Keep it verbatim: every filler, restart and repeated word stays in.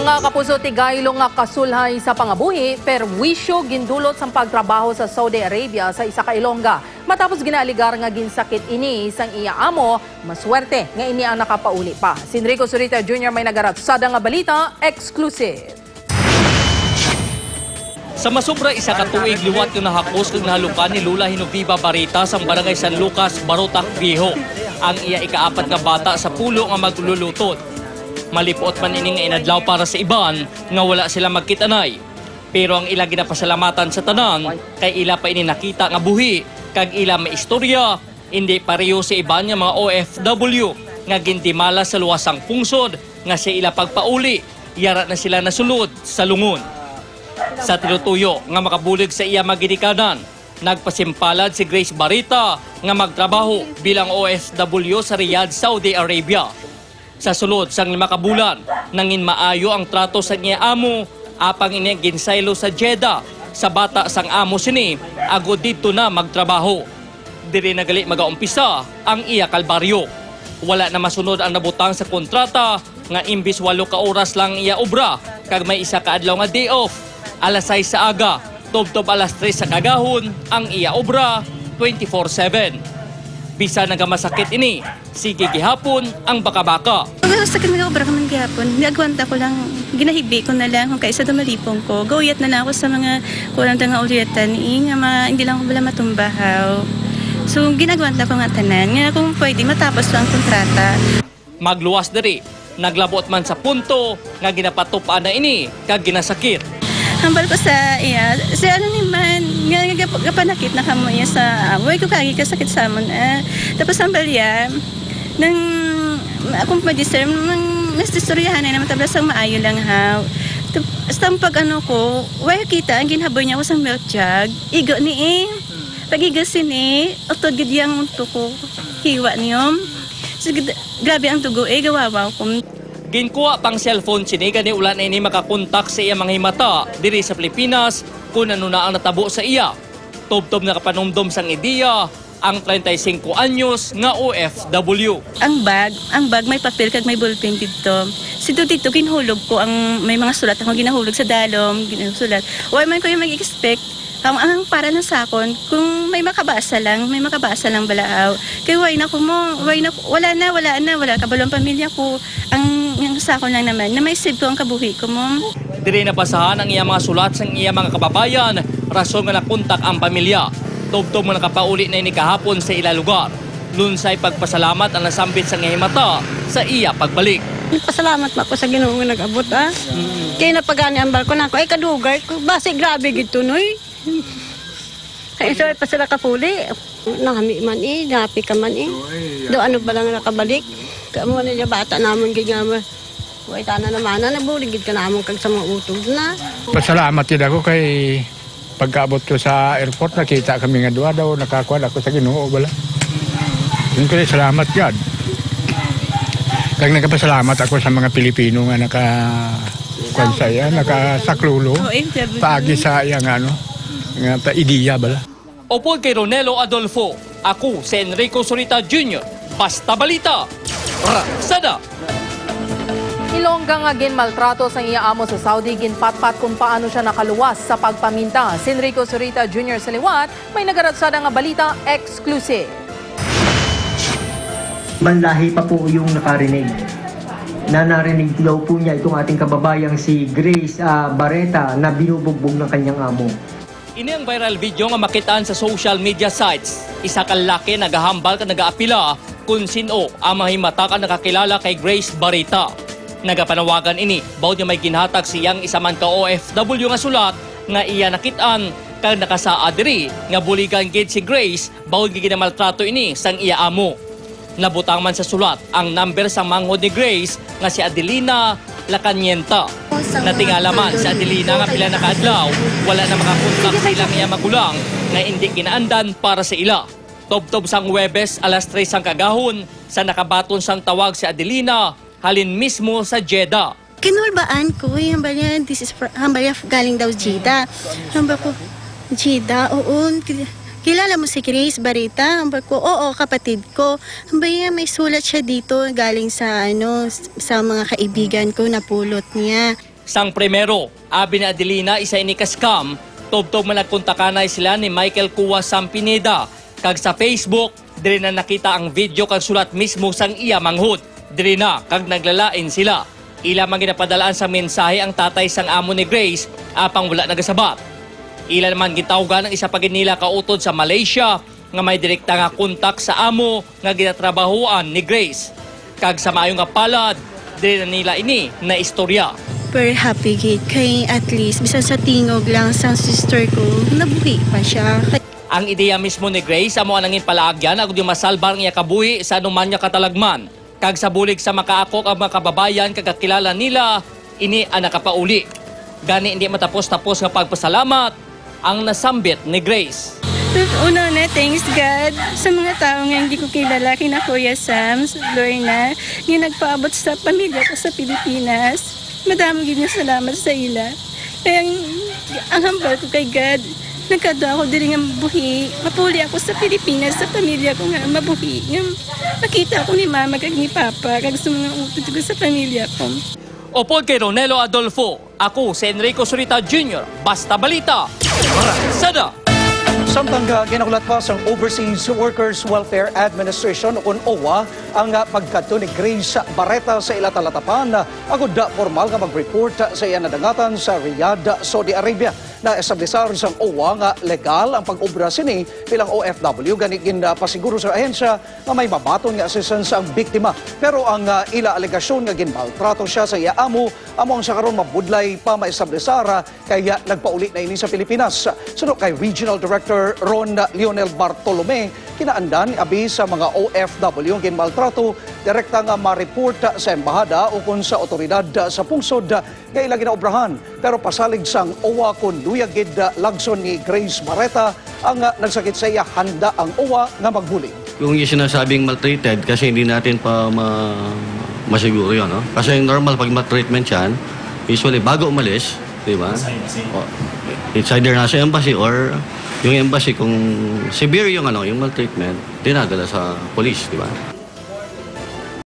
Mga kapuso, tigaylo nga kasulhay sa pangabuhi, perwisyo gindulot sang pagtrabaho sa Saudi Arabia sa isa ka Ilongga. Matapos ginaaligar nga ginsakit ini sang iya amo, maswerte nga ini ang nakapauli pa. Si Enrico Zurita Junior may nagaratsada nga balita, exclusive. Sa masobra isa ka tuig liwat nga nahakos kag nahalukan ni Lola Genoveva Barita sang Barangay San Lucas, Barotac Viejo, ang iya ikaapat nga bata sa pulo nga maglulutod. Malipuot man ini nga inadlaw para sa iban nga wala sila magkit-anay. Pero ang ila ginapasalamatan sa tanan kay ila pa ini nakita nga buhi kag ila maistorya, indi pareho sa iban nga mga O F W nga gintimalas sa luwas sang pungsod nga sa ila pagpauli, yara na sila nasulod sa lungon. Sa tinutuyo nga makabulig sa iya mga ginikanan, nagpasimpalad si Grace Barita nga magtrabaho bilang O F W sa Riyadh, Saudi Arabia. Sa sulod sang lima ka bulan, nangin maayo ang trato sang iya amo, apang ini ginsaylo sa Jeddah sa bata sang amo sini, agod didto na magtrabaho. Diri na gali magaumpisa ang iya kalbaryo. Wala na masunod ang nabutang sa kontrata nga imbis walo ka oras lang ang iya obra kag may isa ka adlaw nga day off, alas sais sa aga tubtob alas tres sa kagahon ang iya obra, twenty-four seven. Bisan nagamasakit ini, sige gihapon ang baka-baka. Pag sa kinagaobra ko man gihapon, niagwanta ko lang, ginahigbi ko na lang kung kaisa dumalipong ko. Gauyat na lang ako sa mga kulang nga ulyatan, eh, nga ma-, hindi lang ko bala matumbahaw. So, ginagwanta ko nga tanan, nga kung pwede, matapos lang ang kontrata. Magluwas diri, naglabot man sa punto nga ginapatupa na ini kag ginasakit. Hambal ko sa iya, "Sir, ano ni man, nga, nga gap-, gapanakit na kamo iya sa, ah, way ko kagi kasakit sa amon, ah." Tapos hambal iya, nang, akong pwede, sir, nang nasistoryahan na naman, tabla sang maayo lang, ha. Tap-, sa pag ano ko, way kita, ang ginhaboy niya ako sa milk jug, igo ni eh. Pag igo sini, utod gid yang unto ko, hiwa niyo. So, gid-, grabe ang dugo, eh, gawawa ko. Ginkuha pang cellphone sini, gani wala na ini makakontak sa iya mga himata diri sa Pilipinas kung ano na ang natabo sa iya. Tubtob nakapanumdom sang ideya ang treinta y cinco anyos nga O F W. Ang bag, ang bag may papel kag may ballpen didto. Sidto didto ginhulog ko ang may mga sulat ako ginahulog sa dalom, ginasulat. Wa man ko yung mag-expect. Ang, ang para lang sa akon, kung may makabasa lang, may makabasa lang bala aw. Kay way na ko mo, way na, wala na, wala na, wala kabalo ang pamilya ko. Ang, ang sa akon lang naman, na may save ko ang kabuhi ko mo. Diri nabasahan ang iya mga sulat sang iya mga kababayan, rason nga nakontak ang pamilya. Tubtob nga nakapauli na ini kahapon sa ila lugar. Lunsay pagpasalamat ang nasambit sang iya himata sa iya pagbalik. Nagpasalamat ba ko sa Ginoo nga nag-abot, ah? Kay napagani ang barko na ako, ay kadugay ko. Basi grabe gid to, noy. Ay, so, ay pa sila kapuli. Nami man eh, napi ka man eh. Do ano ba lang nakabalik? Kamo na niya bata namon gid nga ma-, way tana naman na nabulig gid ka namon kag sa mga utog na. Pasalamat gid ako kay pagkaabot ko sa airport, nakita kami nga duha daw, nakakuan ako sa Ginoo, bala. Yun ko, salamat gid. Kag nagpasalamat ako sa mga Pilipino nga naka, kuan sa iya, nakasaklolo. Paagi sa iya nga, ano, nga pa ideya, bala. Upod kay Ronelo Adolfo, ako si Enrico Zurita Junior, Basta Balita, Raksada! Ilongga nga ginmaltrato sang iya amo sa Saudi, ginpatpat kung paano siya nakaluwas sa pagpaminta. Si Enrico Zurita Junior sa liwat, may nagaratsada nga balita, exclusive. Manlahi pa po yung nakarinig. Na narinig daw po niya itong ating kababayang si Grace, ah, Barreta na binubugbog ng kanyang amo. Ini ang viral video nga makitaan sa social media sites. Isa ka lalaki nagahambal kag nagaapila kung sin-o ang mahimata kag nakakilala kay Grace Barita. Nagapanawagan ini baod nga may ginhatag siyang isa man ka O F W nga sulat nga iya nakitaan kag nakasaad diri nga buligan gid si Grace baod nga ginamaltrato ini sang iya amo. Nabutang man sa sulat ang number sang manghod ni Grace nga si Adelina Lacanienta. Natingala man si Adelina nga pila na ka adlaw wala na makakontak sa ilang iya magulang nga indi ginaandan para sa ila. Tubtob sang Huwebes, alas tres sang kagahon, sa nakabaton sang tawag si Adelina halin mismo sa Jeddah. Kinulbaan ko, eh, hambal niya, this is fr-, hambal niya, galing daw Jeddah. Hambal ko, "Jeddah, oo, ki-, kilala mo si Grace Barita?" Hambal ko, "Oo, kapatid ko." Hambal niya, "May sulat siya dito, galing sa, ano, s-, sa mga kaibigan ko, napulot niya." Sang primero, abi ni Adelina, isa ini ka scam, tubtob nga nagkontakanay sila ni Michael Cuas sang Pineda, kag sa Facebook, diri na nakita ang video kag sulat mismo sang iya manghod. Diri na kag naglalain sila. Ila man ginapadalaan sang mensahe ang tatay sang amo ni Grace, apang wala nagasabat. Ila naman gintawgan ang isa pa gid nila ka utod sa Malaysia nga may direkta nga kontak sa amo nga ginatrabahoan ni Grace. Kag sa maayo nga palad, diri na nila ini naistorya. Very happy gid kay at least bisan sa tingog lang sang sister ko, nabuhi pa siya. Ang ideya mismo ni Grace amo ang nangin palaagyan agud nga masalbar ang iya kabuhi sa anuman nga katalagman. Kag sa bulig sa makaakok ang mga kababayan kag kakilala nila, ini ang nakapauli. Gani, hindi matapos-tapos nga pagpasalamat ang nasambit ni Grace. Una na, thanks God sa mga tao nga hindi ko kilala, kina Kuya Sam, Lorna, nga nagpaabot sa pamilya ko sa Pilipinas. Madamo gid nga salamat sa ila. Kaya ang, ang hambal ko kay God, nagkadto ako diri nga mabuhi. Mapuli ako sa Pilipinas, sa pamilya ko nga mabuhi. Nga makita ako ni Mama kag ni Papa, kag sa mga utod ko sa pamilya ko. Upod kay Ronelo Adolfo, ako si Enrico Surita Junior. Basta Balita, Barasada. Samtang, ah, ginahulat pa sang Overseas Workers Welfare Administration, ukon OWWA, ang, ah, pagkadto ni Grace Barreta sa ila talatapan, ah, agud, ah, formal nga mag-report, ah, sa iya nadangatan sa Riyadh, Saudi Arabia. Naestablisar sang OWWA nga legal ang pag-obra sini bilang O F W, gani gin, ah, pasiguro sa ahensya nga may mabaton nga assistance ang biktima. Pero ang, ah, ila alegasyon nga ginmaltrato siya sa iya amo, amo ang sa karon mabudlay pa maestablisar, ah, kay, ah, nagpauli na ini sa Pilipinas. Suno kay Regional Director Ron Lionel Bartolome, kinaandan abi sa mga O F W ang ginmaltrato, direkta nga ma-report sa embahada ukon sa awtoridad sa pungsod nga ila ginaobrahan. Pero pasalig sang OWWA, kon luyag gid, ah, lagson ni Grace Barreta ang, ah, nagsakit sa iya, handa ang OWWA nga magbulig. Yung sinasabing maltreated, kasi hindi natin pa ma-, masiguro yun, no? Kasi normal pag maltreatment yan, usually bago umalis, di ba? Sa embassy. O, it's either nasa embassy or yung embassy, kung severe yung, ano, yung maltreatment, dinadala sa police, di ba?